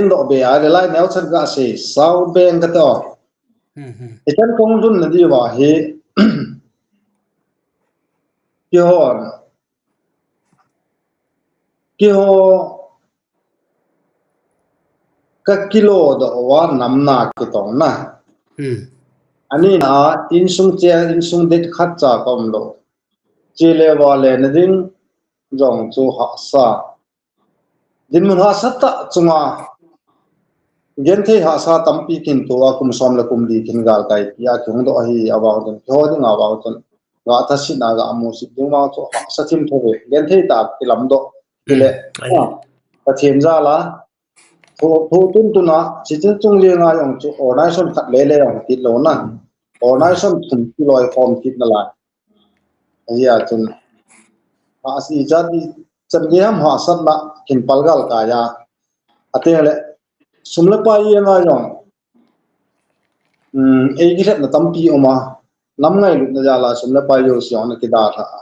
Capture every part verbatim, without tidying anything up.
doh be a le lai neo chan ka sei sau beng ka to. Hmm, hmm. Ichan kong dun na di wa hi. Kihon. Kiho ka kilo doh wa nam na kitong na. Hmm. Ani na insung che insung det khat cha kom lo. Che le wa le na ding jong chu hahsa. Dinmun hahsa ta chunga. Genthei hahsa tampi kin tu a kum som le kum li kin gal kai pi a kin doh hi a wa dun. Kiho ding a wa dun. Ga ta sin a ga mu sit ding wa chu hahsa thim tho ve. Genthei ta kilam doh. Kile. Hmm. Ai. Ah, Pathen jal a. Thu, thu tun tun a, chi chin chung li nga jong chu organization khat le le jong kit lo na. Organization thum ki loi form kit na lai. Ahi a chun. Hahsa i jat i chan ge ham hahsatna kin pal gal kai a. Ateng le, sum le pai i nga jong. Um, ei kilhepna tampi um a. Nam ngailutna jal a sum le pai jouse jong na kidalha a.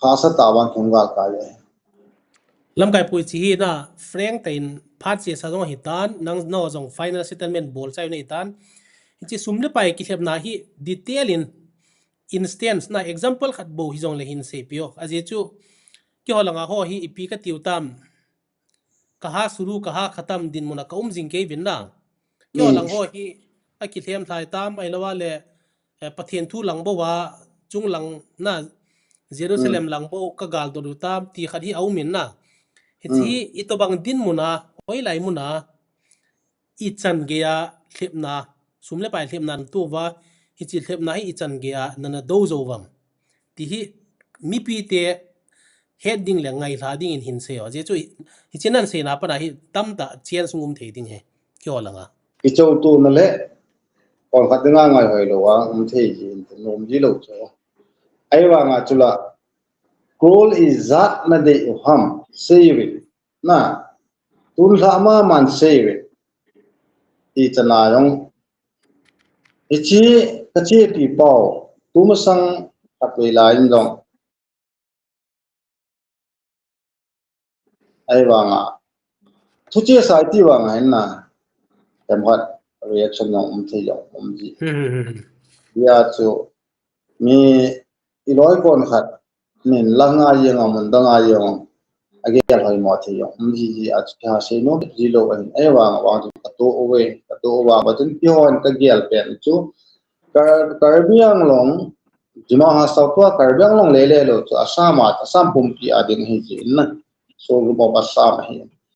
Hahsa ta vang thum gal kai e. Lamkai pu, chi hi na frank tein phat chesa jong hi tan, nang no jong final settlement bol chai na hi tan. Hichi sum le pai kilhepna hi detail in instance na example khat bou hi jong le hin sei pio. Ajeh chu kiho langa ho hi ipi ka tiu tam. Kaha suru, kaha khatam dinmun a ka um jing kei vin na. Kiho lang ho hi a kilhem thlai tam, ahi lo a le, eh, Pathen thu lang bou a, chung lang na, Jerusalem lang bou ka gal dot u tam, ti khat hi a um in na. Hichi hi i tobang dinmun a, hoilai mun a, i chan gei a lhepna, sum le pai lhepna na tu va, hichi lhepna hi i chan gei a na na do jo vam. Ti hi mipi te het ding le ngailha ding in hin sei o. Ajeh chu hi, hichi nan seina pana hi tamtah chen sung um thei ding he. Kiho langa. Kicho tu na le, kon khat dinga ngai hoi lo a, um thei ji in nom ji lo chu. Ahi vanga chu la, cruel i jat na dei u ham, sei ve. Na, tun lha ma man sei ve. Ti chana jong. Hichi, ka chi pi pau, tu masang khat vei lai in jong. Ahi vanga. Thu che sai ti vanga hin na. Tem khat reaction jong um thei jong um ji. Hmm, hmm, hmm, hmm. Hia chu mi i loi kon khat nin la nga jeng a mun da nga jeng a gel hoi mo thei jong um ji ji a chu kha sei nom ji lo ahin. Ahi vanga vang chu ka to uve, ka to uva ba chun kihon ka gel pen chu Kar-, Karbi Anglong, Dima Hasao tua Karbi Anglong le le lo chu Assam a, Assam pumpi a ding hi ji in na. So group of Assam hi.